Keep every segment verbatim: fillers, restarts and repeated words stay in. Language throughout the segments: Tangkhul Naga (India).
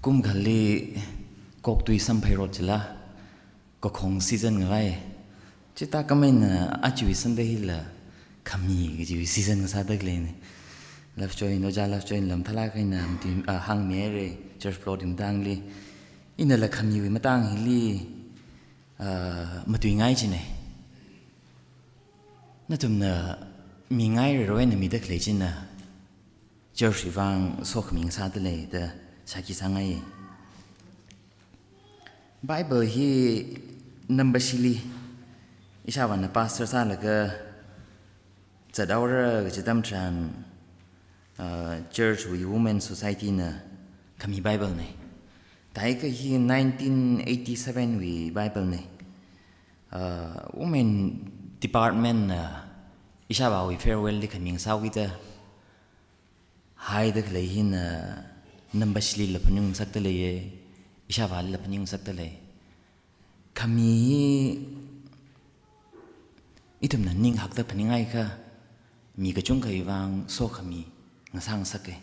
Kum khali kok tui samphai rot chila, kakhong season ngalei. Chithākhameina aja Sunday hila khami kaji season ngasāda khaleina. Lovejoy, Ojā Lovejoy la mathālāk eina mati, ah, hāngmihaira, church plot wui matangli. Inala khamiwui matang hili, ah, matuingai china. Nathumna mingai rero eina mida khalei china, church wui vang sokhami ngasāda lei da shākhi sāngai. Bible hi Nambashili, ishāvāna pastor sālaga zathaora kaji atam tharan, ah, church wui Women Society na khami Bible na. Thākha hi nineteen eighty-seven wui Bible na. Ah, Women Department na ishāvāwui farewell li khami ngasāhaokida haida khalei hina Nambashilila phaningngasakda leiya, ishāvālila phaningngasakda lei. Khami hi ithumna ning hakda phaningakha, mi kachungkhawui vang sokhami ngasāngasaka.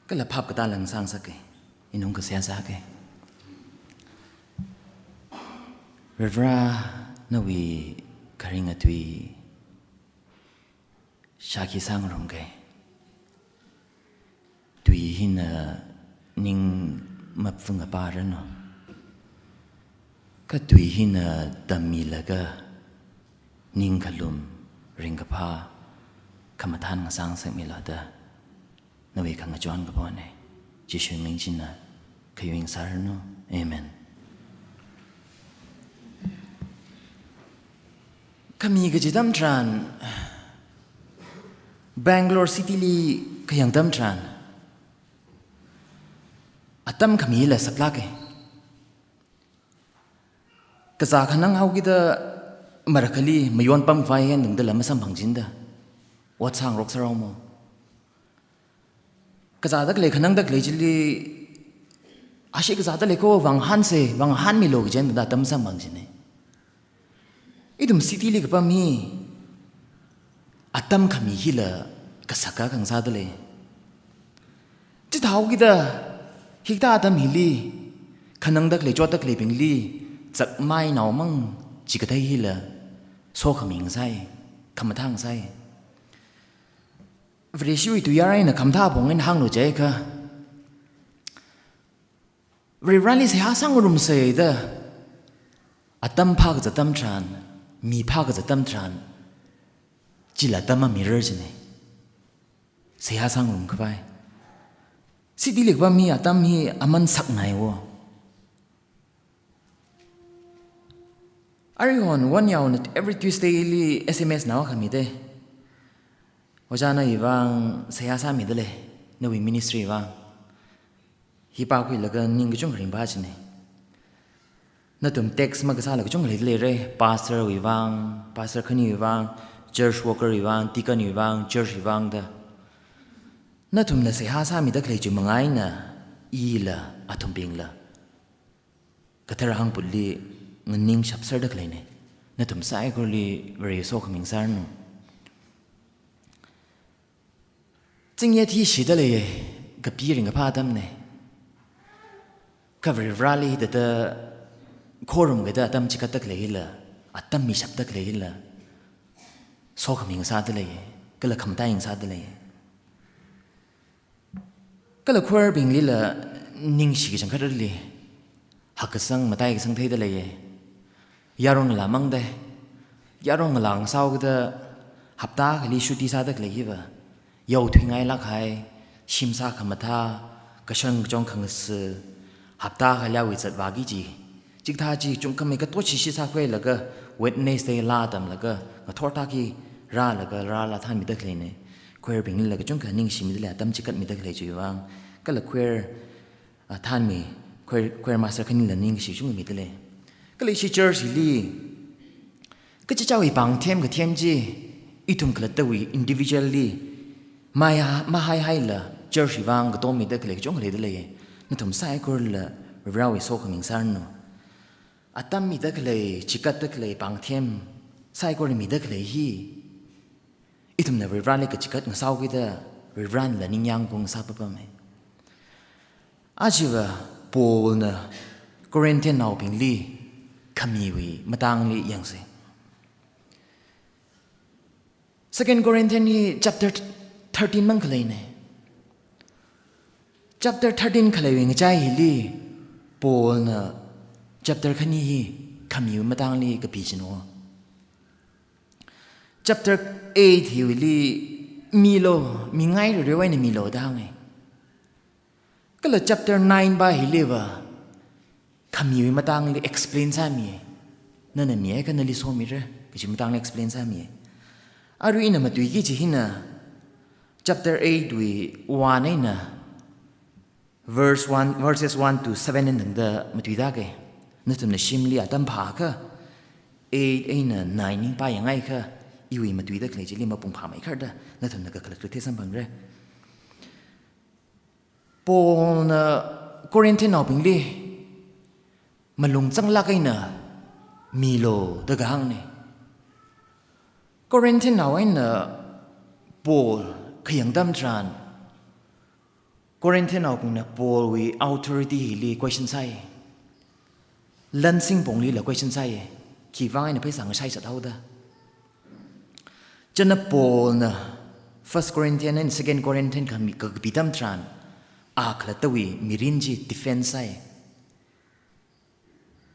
Kala phap katāla ngasāngasaka. Ina hung kasā sāka. Varivarā, nawui kharinga tui shākhi sāngarumka. Tui hina ning mapfung aparanu. Kha tui hina tammilaga ning khalum, ringkaphā, khamathān ngasāngasakmilu da nawui khangachon kapona. Jishu ming china khayuing sāranu. Amen. Khami kaji atam tharan, Bangalore City li khayang atam tharan, atam khamila saklāka. Kazā khanang haokida marakhali mayon pamkhavai eina tungda lam masamphang jinda, ot sāngarok sāra mo. Kazāda khalei, khanangda khalei chili, ashi kazāda lei kho, vāngahānsa, vāngahānmilu kaji eina tungda atam samphang jina. Ithum city li kapam hi atam khami hila kasaka khangasāda lei. Chithāhaokida, hikathā atam hili khanangda khalei, chotda khaleibingli zakmai naomang chikathei hila sokhami ngasai, khamathā ngasai. Vareshiwui tuiyār eina khamathā apong eina hānglu jiakha, Varivarāli seihā sāngarumsa da atam phākazat atam tharan, mi phākazat atam tharan, chila atam mamirar jina. Seihā sāngarumkhavai. City li kapam hi atam hi aman saknai wo. Aruihon Wonyaona every Tuesday li S M S nao khamida. Ojā, nawui vang seihā sāmida lei, nawui ministry vang. Hi pākhuilaga ning kachungkha ringphā jina. Nathum text makasāla kachungkha leida leira, pastor wui vang, pastor khaniwui vang, church worker wui vang, deacon wui vang, church wui vang da. Nathumla seihā sāmida khalei chi manga eina, ila, athumbingla kathara hangputli nganingshap serda khaleina. Nathum saikorali Vare sokhami ngasāranu. Zingyat hi shida leiya, kapi ringkaphā atamna. Kha Varivarāli hithāda khorumkida atam chikatda khalei hila, atam mishapda khalei hila sokhami ngasāda leiya, kala khamatai ngasāda leiya. Kala choir binglila ningshi kachangkhatrali hakkasang, matai kasang theida leiya. Yaron ngalā mangda, yaron ngalā ngasāhaokida hapta akhali chutti sāda khalei hiva, yao thuingailāk kahai, shim sākhamathā, kashan kachong khangasu, hapta akhali awui zatvāki kaji, chikathā chi chungkhamei kato shishi sākhuilaga, Wednesday laa tamlaga ngathor thāki rālaga rāla thānmida khaleina. Choir binglila kachungkha ningshimida lei, atam chikatmida khalei chiwui vang. Kala choir, ah, thānmi, choir, choir master khanila ningshi kachungkha mida lei. Kala ishi church hili kachichāwui pāngthem kathem chi ithum khalattawui individually maya, mahaihaila church wui vang katommida khalei kachungkha leida leiya. Nathum saikorala Varivarāwui sokhami ngasāranu. Atam mida khalei, chikatda khalei pāngthem saikora mida khalei hi, ithumna Varivarāli kachikat ngasāhaokida Varivarānala ningyāng kung sāpapamma. Achiva Paulna Corinthiannaobingli khamiwui matangli yangsa. Second Corinthian hi chapter thirteen mang khaleina. Chapter thirteen khaleiwui ngachai hili Paulna chapter khani hi khamiwui matangli kapi china. Chapter eight hiwuili milu, mingai rerewui eina milu da hānga. Kala chapter nine pa hiliva khamiwui matangli explain sāmi. Nana miakha nali somira kaji matangli explain sāmi. Arui ina matuiki kaji hina chapter eight wui one eina verse one, verses one to seven eina tangda matuida kei. Nathumna shimli atam phākha eight eina nine hi pāyangaikha iwui matuida khalei chili mapung phāmeikharda nathumna kakhalat kathei samphangra. Paulna Corinthiannaobingli malung changlāk eina milu da kahāngna. Corinthiannao eina Paul khayang atam tharan Corinthiannaobingna Paulwui authority hili question sāi. Lansing ponglila question sāi. Khivang eina pheisā ngashai sāthaoda. Chieina Paulna First Corinthian and Second Corinthian khami kakapi atam tharan a khalattawui mirin chi defense sāi.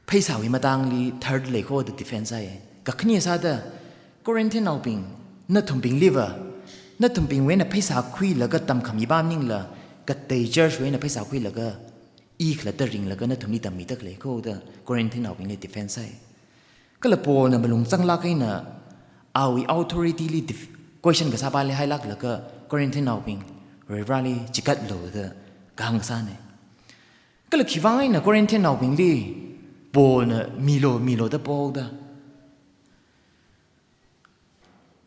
Pheisāwui matangli third lei kho da defense sāi. Kakhane sāda Corinthiannaobing, nathumbingliva, nathumbingwui eina pheisā khuilaga tamkhami pam maningla, katei church wui eina pheisā khuilaga, i khalatta ringlaga nathumli tammida khalei kho da Corinthiannaobingli defense sāi. Kala Paulna malung changlāk eina awui authority li def-, question kasā pali hailāklaga Corinthiannaobing, Varivarali chikatlu da kahāng sāna. Kala khivang eina Corinthiannaobingli Paulna milu, milu da poda.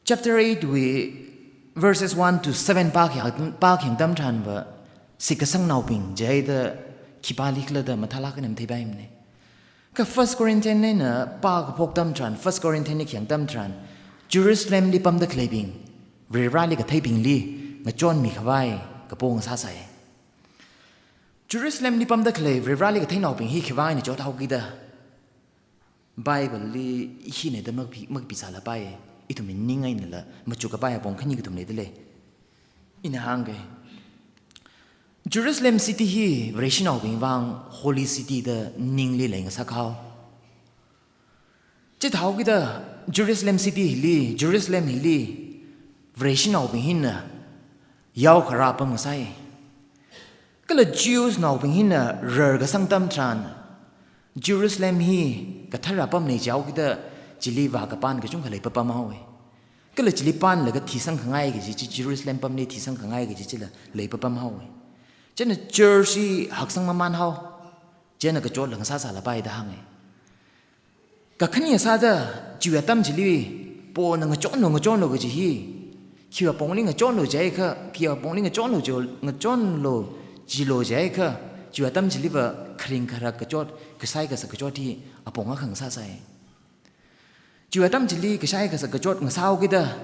Chapter eight wui verses one to seven pākhayang, pākhayang atam tharanva, shitkasangnaobing jida khipālikhala da mathālāk eina matheipaimana. Kha First Corinthian eina pākaphok atam tharan, First Corinthian eina khayang atam tharan, Jerusalemli pamda khaleibing, Varivarali katheibingli ngachonmi khavai kapo ngasāsai. Jerusalemli pamda khalei Varivarali katheinaobing hi khivang eina chothaoki da Bible li hina da makapi, makapisālapai. Ithumwui ning einala machuk kapai apong khani kathum leidalei. Ina hāngkei. Jerusalem city hi Vareshinaobing vang holy city da ningli leingasak haowa. Chithāhaokida Jerusalem city hili, Jerusalem hili, Vareshinaobing hina yaokharā pam ngasai. Kala Jews naobing hina rarkasang atam tharan, Jerusalem hi kathara pamna jihaokida chili vākapan kachungkha leipapam haowa. Kala chili panlaga thisang khangai kaji chi, Jerusalem pamli thisang khangai kaji chila leipapam haowa. Chieina church hi haksang mamān haowa. Chieina kachotla ngasāsālapai da hānga. Kakhane sāda, chiwui atam chili, Paulna ngachonlu, ngachonlu kaji hi, khiwui apongli ngachonlu jiakha, khiwui apongli ngachonlu jo, ngachonlu jilo jiakha, chiwui atam chiliva kharing kharak kachot, kashai kasak kachot hi apong akha ngasāsai. Chiwui atam chili kashai kasak kachot ngasāhaokida,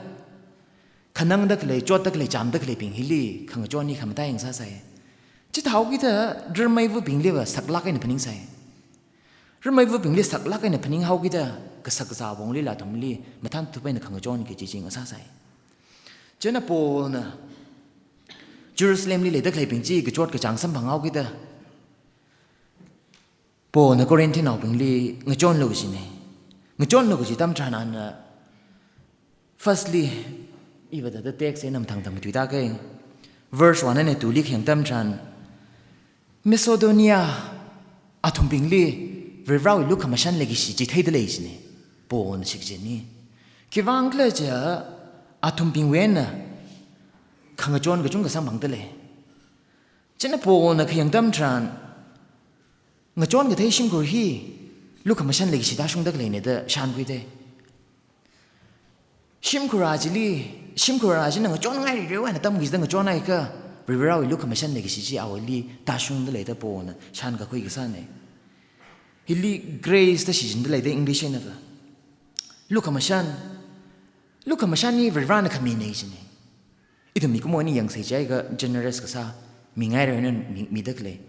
khanangda khalei, chotda khalei, chāmda khaleibing hili khangachon hi khamataiya ngasāsai. Chithāhaokida, rarmeivabingliva saklāk eina phaningsai. Rarmeivabingli saklāk eina phaninghaokida, kasak kazā aponglila athumli mathānthup eina khangachon kaji chi ngasāsai. Chieina Paulna Jerusalemli leida khaleibing chi kachot kachāng samphanghaokida, Paulna Corinthiannaobingli ngachonlu kajina. Ngachonlu kaji atam tharan ana, firstly, iva thāda text eina mathang thang tuida kei. Verse one eina two li khayang atam tharan, Macedonia athumbingli Varivarawui lukhamashan leikashi chi theida lei jina. Paulna shikajina. Khivang khala jiakha athumbingwui eina khangachon kachungkha samphangda lei. Chieina Paulna khayang atam tharan, ngachon kathei shimkhur hi lukhamashan leikashi tāshungda khaleina da shānkhuida. Shimkhur chili, shimkhur china ngachonngai rireu eina tamkachida ngachonhaiakha, Varivarawui lukhamashan leikashi chi awuili tāshungda lei da Paulna shānkakhui kasāna. Hili grace da shichinda lei da English einava. Lukhamashan, lukhamashan hi Varivarana khamina jina. Ithum mikumo eina yangsei jiakha generous kasā, mingai rerei eina mi, mida khalei.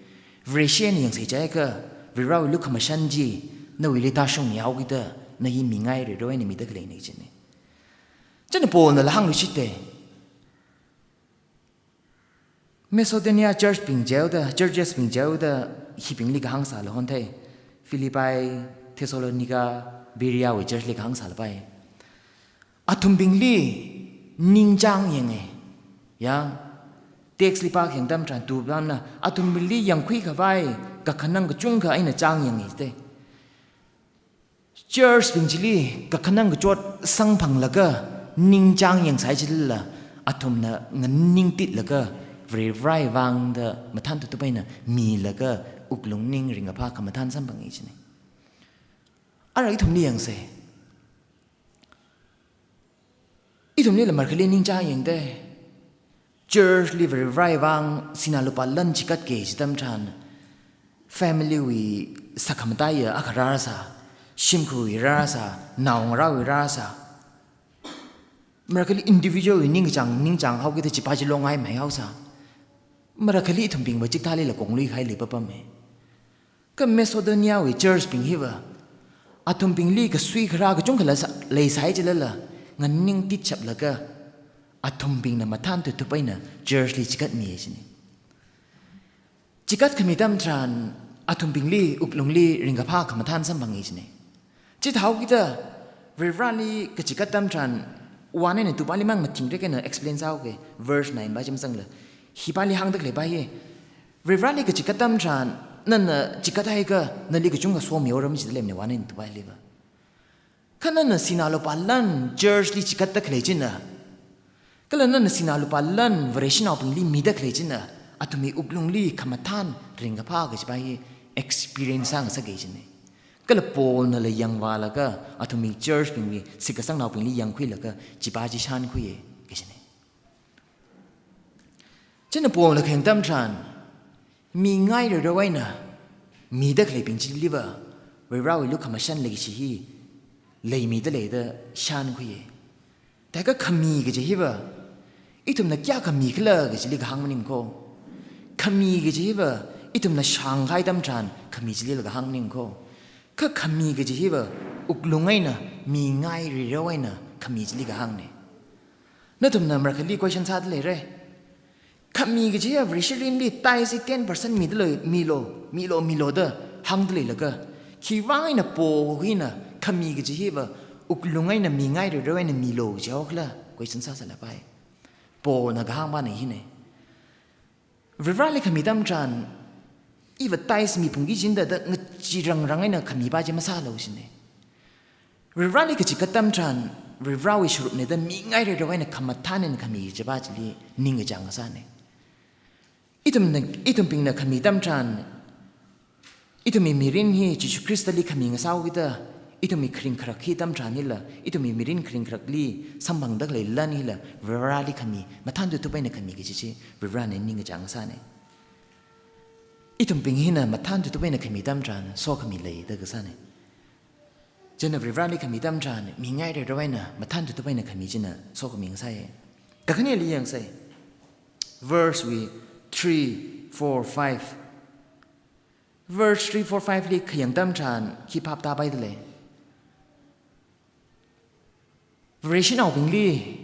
Vareshi eina yangsei jiakha, Varivarawui lukhamashan chi nawuili tāshungmihaokida, na hi mingai reroi eina mida khaleina kajina. Chieina Paulnala hāngluishitta. Macedonia church bing chihaoda, churches bing chihaoda, hibingli kahāng sālu honthei. Philippi, Thessalonica, Berea wui church li kahāng sālapai. Athumbingli ningchāng yanga. Ya, text li pākhayang atam tharan tupamna, athumbingli yangkhui khavai kakhanang kachungkha eina chāng yanga jite. Church bing chili kakhanang kachot samphanglaga ningchāng yangsai chilala, athumna nganingtitlaga Varivarawui vangda mathān tutup eina milaga wuklung ning ringkaphā khamathān samphangi kajina. Ara ithumli yangsei. Ithumlila marākhali ningchāng yangda, church li Varivarawui vang sinā lupā lan chikat kaji atam tharan, family wui sākhamataiya akha rāsā, shimkhurwui rāsā, naongarāwui rāsā. Marākhali individual wui ningkachāng, ningchāng haokida chipa chi longngaimei haosā. Marākhali ithumbingva chikathālila konglui kahai leipapama. Kha Macedonia wui church bing hiva, athumbingli kasui kharā kachungkha la sa-, leisai chilala, nganingtitchaplaga, athumbingna mathān tutup eina church li chikatmi kajina. Chikat khami atam tharan, athumbingli wuklungli ringkaphā khamathān samphangi kajina. Chithāhaokida, Varivarali kachikat atam tharan, one eina two pāli mang mathingrik eina explain sāhaoga, verse nine pā chi mazangla. Hipāli hāngda khaleipa hi, Varivarali kachikat atam tharan, nana chikathaiakha, nali kachungkha somihaora jida leimana one eina two pāliva. Kha nana sinā lupā lan church li chikatda khalei china, kala nana sinā lupā lan Vareshinaobingli mida khalei china, athumwui wuklungli khamathān ringkaphā kajipa hi experience sāngasaka kajina. Kala Paulnala yangvālaga, athumwui church bingwui shitkasangnaobingli yangkhuilaga, chipa chi shānkhuiya kajina. Chieina Paulna khayang atam tharan, mingai reroi eina mida khaleibing chiliva, Varivarawui lukhamashan leikashi hi leimida leida shānkhuiya. Thākha khami kaji hiva, ithumna kayākha mikhala kajili kahāng maningko. Khami kaji hiva, ithumna shāngkahai atam tharan khami chilila kahāng maningko. Kha khami kaji hiva, wuklung eina, mingai reroi eina khami chili kahāngna. Nathumna marākhali question sāda leira. Khami kaji hiya Vareshi mirinli tithe ten percent mida lei, milo, milo, milo da hāngda leilaga, khiwui vang eina Paul hina khami kaji hiva wuklung eina mingai reroi eina milo jihaokhala question sāsālapai. Paulna kahāngpana hina. Varivarali khami atam tharan, iva tithe miphungki kajina da, da ngachirangrang eina khamipa chi masālu kajina. Varivarali kachikat atam tharan, Varivarawui sharukna da mingai reroi eina khamathān eina khami kajipa chili ningkachāng ngasāna. Ithumna, ithumbingna khami atam tharan, ithumwui mirin hi Jesu Khristali khami ngasāhaokida, ithumwui kharing kharak hi atam tharan hila, ithumwui mirin kharing kharakli samphangda khalei lan hila, Varivarali khami, mathān tutup eina khami kaji chi, Varivarana ningkachāng ngasāna. Ithumbing hina mathān tutup eina khami atam tharan, sokhami leida kasāna. Chieina Varivarali khami atam tharan, mingai reroi eina, mathān tutup eina khami china, sokhami ngasāya. Kakhaneli yangsei. Verse wui three, four, five. Verse three, four, five li khayang atam tharan, khi phap tāpaida lei. Vareshinaobingli,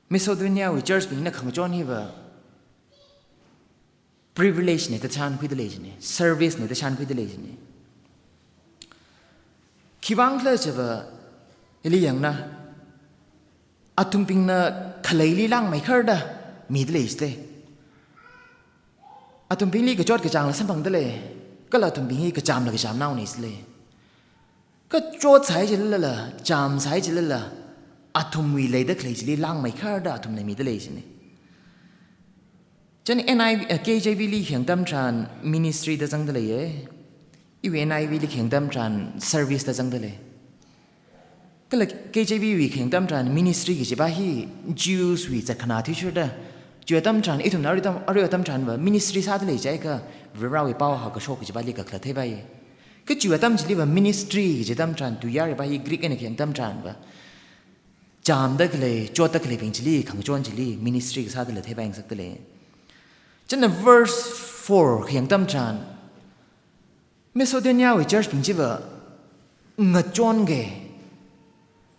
Macedonia wui church bingna khangachon hiva, privilege na da shānkhuida lei kajina, service na da shānkhuida lei kajina. Khiwui vangkhala chiva, ili yangna, athumbingna khaleili langmeikharda mida lei jite. Athumbingli kachot kachāngla samphangda lei, kala athumbing hi kachamla kachamnaona jilei. Kachotsai jilala, chamsai jilala, athumwui leida khalei chili langmeikharda athumna mida lei kajina. Chieina N I V, eh, K J V li khayang atam tharan ministry da zangda leiya. Iwui N I V li khayang atam tharan service da zangda lei. Kala K J V wui khayang atam tharan ministry kajipa hi Jews wui zatkhanā athishurda. Chiwui atam tharan, ithumna arui atam, arui atam tharanva ministry sāda lei jiakha, Varivarawui pao hākashok kajipali kakhalat theipai. Kha chiwui atam chiliva ministry kaji atam tharan, tuiyār kajipa hi Greek eina khayang atam tharanva, chamda khalei, chotda khaleibing chili, khangachon chili, ministry kasāda lei theipai ngasakda lei. Chieina verse four khayang atam tharan, Macedoniawui church bing chiva ngachonga,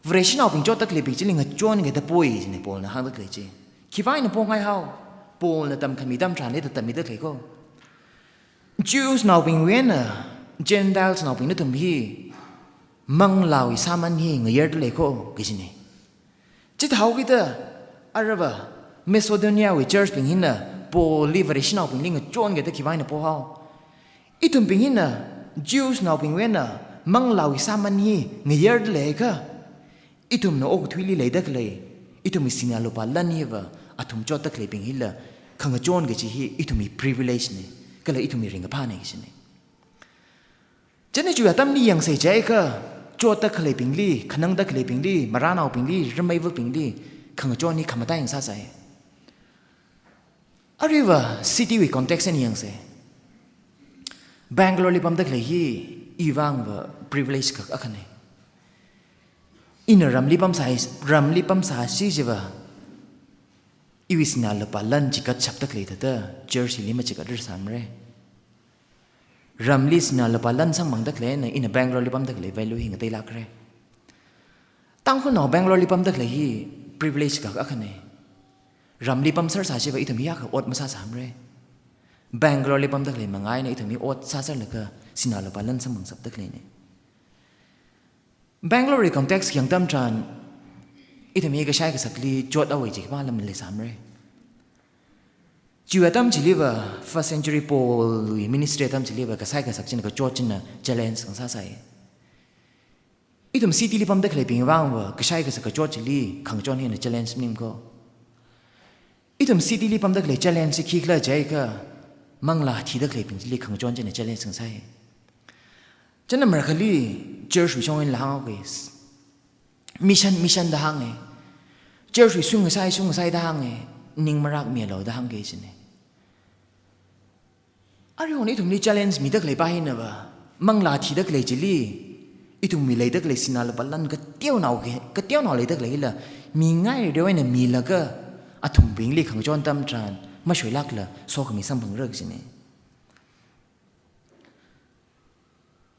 Vareshinaobing chotda khaleibing chili ngachonga da poi jina Paulna hāngda khalei chi. Khiwui vang eina pongai hao, Paulna tamkhami atam tharanli da tammida khalei ko. Jewsnaobingwui eina Gentilesnaobing nathum hi manglāwui sāman hi ngayarda lei ko, kajina. Chithāhaokida, aruiva Macedoniawui church bing hina Paulli Vareshinaobingli ngachonga da khiwui vang eina po hao. Ithumbing hina Jewsnaobingwui eina manglāwui sāman hi ngayarda leiakha, ithumna okathuili leida khalei, ithumwui sinā lupā lan hiva athum chotda khaleibing hila khangachon kaji hi ithumwui privilege na, kala ithumwui ringkaphāna kajina. Chieina chiwui atamli yangsa jiakha, chotda khaleibingli, khanangda khaleibingli, maranaobingli, rameivabingli khangachon hi khamataiya sāsai. Aruiva city wui context eina yangsa. Bangalore li pamda khalei hi iwui vangva privilege kak akhana. Ina ramli pamsā, ramli pamsāsi chiva, iwui sinā lupā lan chikatshapda khalei thāda church hili machikatra sāmara. Ramli sinā lupā lan samphangda khaleina ina Bangalore li pamda khalei value hi ngateilākra. Tangkhulnao Bangalore li pamda khalei hi privilege kak akhana. Ramli pamsārsā chiva ithum hiyākha ot masāsāmara. Bangalore li pamda khalei manga eina ithum hi ot sāsārlaga sinā lupā lan samphangshapda khaleina. Bangalore wui context khayang atam tharan, ithum hi kashai kasakli chot awui chi khipālam leisāmara. Chiwui atam chiliva, first century Paulwui ministry atam chiliva kashai kasak china, kachot china challenge ngasāsai. Ithum city li pamda khaleibing vangva kashai kasak kachot chili khangachon hina challenge maning ko. Ithum city li pamda khalei challenge chi khikhala jiakha, manglā thida khaleibing chili khangachon china challenge ngasai. Chieina marākhali church wui shong eina hānghaoke. Mission, mission da hānga. Church wui shung ngasai, shung ngasai da hānga. Ning marākmilu da hāngke jina. Aruihon ithumli challenge mida khalei pa hinava, manglā thida khalei chili, ithumwui leida khalei sinā lupā lan kateonao ke, kateonao leida khaleila, mingairarwui eina milaga, athumbingli khangachon atam tharan mashoilākla sokhami samphangra kajina.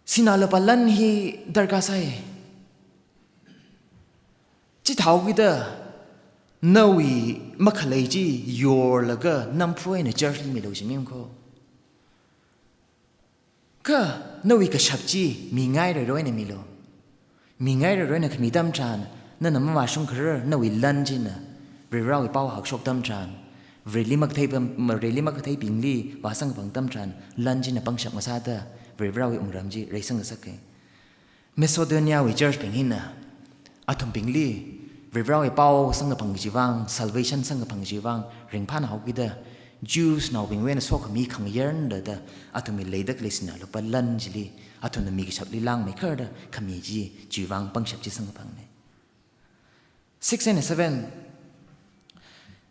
Sinā lupā lan hi darkar sai. Chithāhaokida nawui makhalei chi yorlaga namphu eina church li milu jimim ko. Kha nawui kashap chi mingairarwui eina milu. Mingairarwui eina khami atam tharan, nana mavāshung kharar nawui lan china, Varivarāwui pao hāngshok atam tharan, Vareli makathei pam, Vareli makatheibingli vāsamkaphang atam tharan, lan china pangshap ngasāda, Varivarāwui wungram chi reisang ngasaka. Macedoniawui church bing hina, athumbingli, Varivarāwui pao samkaphang kaji vang, salvation samkaphang kaji vang, ringphānhaokida, Jews naobingwui eina sokhami khangayarnada, athumwui leida khalei sinā lupā lan chili, athumna mikashapli langmeikharda khami chi, chiwui vang pangshap chi samkaphangna. Six and seven.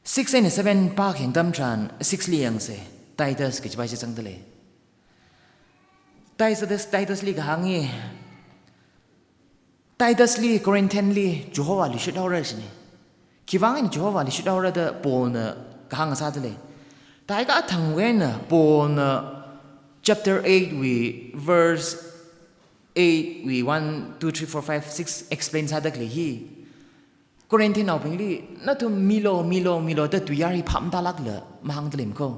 Six and seven pākhayang atam tharan, six li yangsa, Titus kajipa chi zangda lei. Titus, Titus li kahāng hi, Titus li, Corinthian li, Jehovah luishit haora jina. Khiwui vang eina Jehovah luishit haora da Paul na kahāng sāda lei. Thākha athangwui eina Paul na chapter eight wui verse eight wui one, two, three, four, five, six explain sāda khalei hi. Corinthian naobingli, nathum milu, milu, milu da tuiyār hi phap matālākla mahāngda lei ko.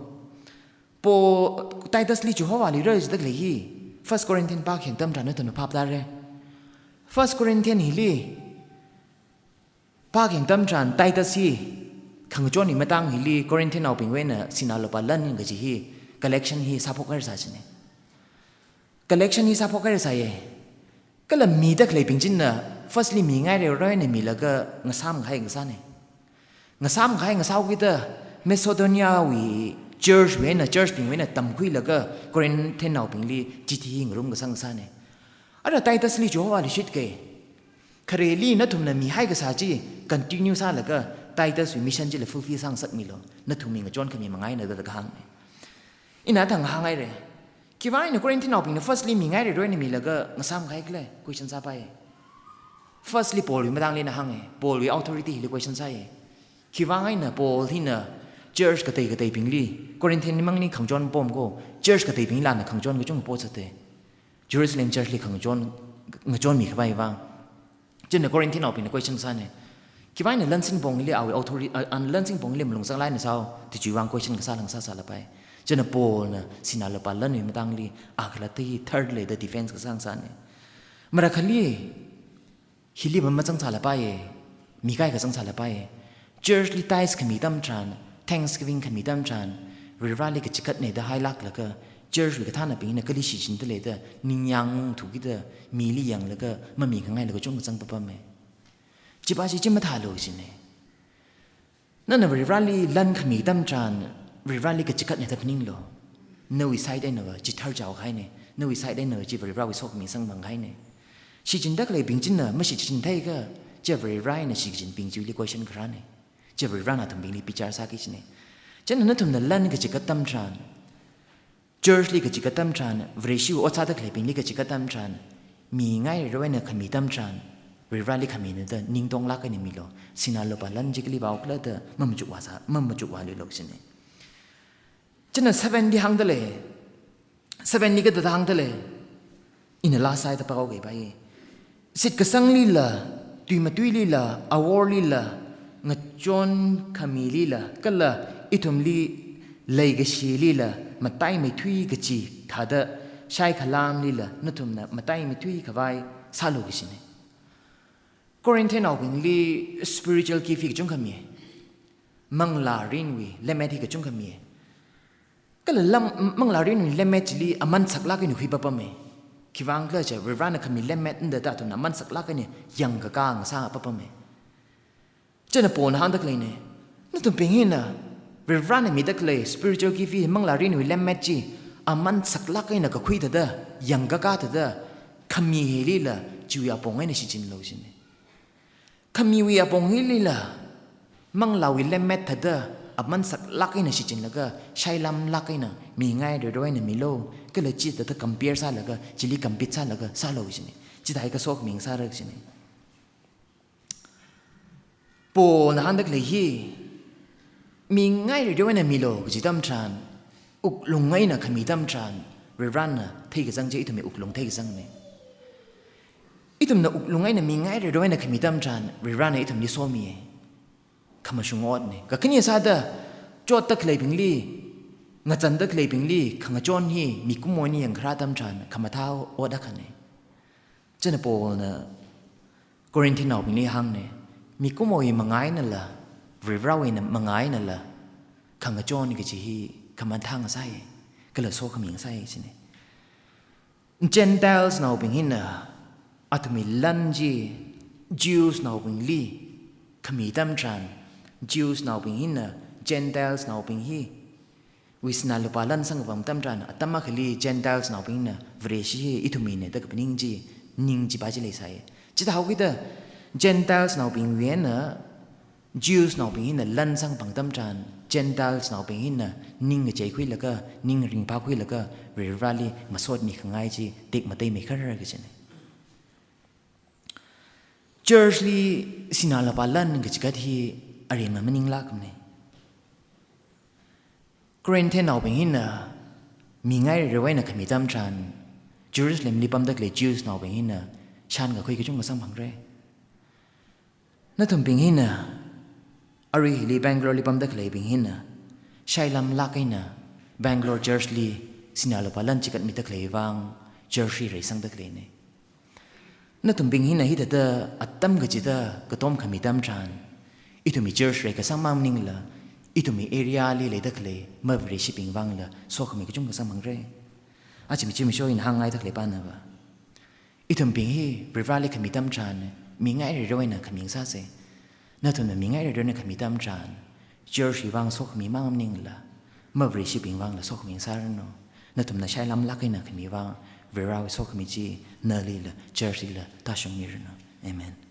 Paul, Titus li Jehovah luira jida khalei hi, First Corinthian pākhayang atam tharan nathumna phap tāra. First Corinthian hili, pākhayang atam tharan Titus hi, khangachonwui matang hili Corinthian naobingwui eina sinā lupā lan kaji hi, collection hi sāphok haira sā jina. Collection hi sāphok haira sāya. Kala mida khaleibing china, firstly mingairarwui eina milaga ngasāmkahai ngasāna. Ngasāmkahai ngasāhaokida, Macedonia wui church wui eina, church bingwui eina tamkhuilaga, Corinthian naobingli chithi hi ngarumkasang ngasāna. Ara Titus li Jehovah luishitka. Khareli nathumna mihai kasā chi continue sālaga Titus wui mission chila fulfill sāngasakmilu. Nathumwui ngachonkhami manga eina da kahāngna. Ina thang hānghaira. Khiwui vang eina Corinthian naobingna firstly mingairarwui eina milaga ngasāmkahai khala question sāpai. Firstly Paul wui matangli ina hānga. Paul wui authority hili question sāya. Khiwui vang eina Paul hina church katei kateibingli, Corinthian li mangli khangachon pom ko, church kateibingli lāna khangachon kachungkha potsate. Jerusalem church li khangachon, ngachonmi khavai vang. Chieina Corinthian naobingna question sāne. Khiwui vang eina lan singpongli awui authority, a, an lan singpongli malung sānglāk eina sāo, da chiwui vang question kasā lang sāsālapai. Chieina Paulna sinā lupā lanwui matangli akhalatta hi third lei da defense kasā sāne. Marakhali, hili mamazangsālapaiye, mi kaikha zangsālapaiye. Church li tithes khami atam tharan, thanksgiving khami atam tharan, Varivarali kachikatne da hailāklaga, church wui kathānabingna kali shichinda lei da, ningyāng thukida, mili yanglaga, mamikhangaila kachungkha zangpapame. Chiva chi chi mathālu jine. Nana Varivarali lan khami atam tharan, Varivarali kachikatne da phaninglu. Nawui side einava, chi tharchao kahaine. Nawui side einava, chi Varivarawui sokhami samphang kahaine. Shichinda khaleibing china, mashichin theiakha, chi Varivara eina shichinbing chili question kharāne. Chi Varivarana athumbingli bichar sāki jine. Chieina nathumna lan kachikat atam tharan, church li kachikat atam tharan, Vareshiwui ot sāda khaleibingli kachikat atam tharan, mi ngairarwui eina khami atam tharan, Varivarali khamina da ningtonglāk eina milu, sinā lupā lan chi kali vāokhala da mamachukvāsā, mamachukvāluilu jine. Chieina seven li hāngda lei, seven li kathāda hāngda lei, ina last sāda pāhaoke pai. Shitkasanglila, tuimatuilila, aworlila, ngachon khamilila, kala ithumli leikashilila, mataimeithui kachi thāda, shaikhalamlila, nathumna mataimeithui khavai sālu kajine. Corinthian naobingli spiritual gift hi kachungkha mi. Manglārinwui lemmet hi kachungkha mi. Kala lam, manglārinwui lemmet chili aman saklāk eina khuipapame. Khiwui vang khala chiakha, Varivarana khami lemmet eina da athumna aman saklāk eina yangkakā ngasāpapame. Chieina Paulna hāngda khaleine. Nathumbing hina, Varivarana mida khalei spiritual gift hi manglārinwui lemmet chi, aman saklāk eina kakhui thāda, yangkakā thāda, khami hilila, chiwui apong eina shichinlu jine. Khamiwui apong hilila, manglāwui lemmet thāda, aman saklāk eina shichinlaga, shailamlāk eina, mi ngairarwui eina milu, kala chithāda compare sālaga, chili compete sālaga, sālu jine. Chithākha sokhami ngasāra jine. Paulna hāngda khalei hi, mi ngairarwui eina milu kaji atam tharan, wuklung eina khami atam tharan, Varivarana theikazang chi ithumwui wuklung theikazangne. Ithumna wuklung eina mi ngairarwui eina khami atam tharan, Varivarana ithumli somiye. Khamashung otne. Kakhane sāda, chotda khaleibingli, ngazanda khaleibingli, khangachon hi, mikumo eina yangkharā atam tharan, khamathā ot akhane. Chieina Paulna Corinthian naobingli hāngne, mikumowui manga einala, Varivarawui manga einala, khangachon kaji hi khamathā ngasāi, kala sokhami ngasāi jine. Gentiles naobing hina, athumwui lan chi, Jews naobingli khami atam tharan, Jews naobing hina, Gentiles naobing hi, wui sinā lupā lan samkaphang atam tharan, atam akhali Gentiles naobingna, Vareshi hi ithumwuine da kaphaning chi, ning chiva chi leisai. Chithāhaokida, Gentiles naobingwui eina, Jews naobing hina lan samphang atam tharan, Gentiles naobing hina, ning ngacheikhuilaga, ning ringphākhuilaga, Varivarali masotmi khangai chi, tekmatei meikharra kajine. Church li sinā lupā lan kachikat hi aremma maninglākmane. Corinthian naobing hina mi ngairarwui eina khami atam tharan, Jerusalem li pamda khalei Jews naobing hina shankakhui kachungkha samphangra. Nathumbing hina, arui hili Bangalore li pamda khaleibing hina, shailamlāk eina Bangalore church li sinā lupā lan chikatmida khalei vang, church hi reisangda khaleine. Nathumbing hina hithāda atam kachida katom khami atam tharan, ithumwui church reikasang mang maningla, ithumwui area li leida khalei mavareshibing vangla sokhami kachungkha samphangra. Aja michim misho ina hāngngaida khalei panava, ithumbing hi Varivarali khami atam tharan, mi ngairarwui eina khami ngasāsa. Nathumna mi ngairarwui eina khami atam tharan, church hi vang sokhami mang maningla, mavareshibing vangla sokhami ngasāranu. Nathumna shailamlāk eina khami vang, Varivarawui sokhami chi nalila, church lila tāshungmiranu. Amen.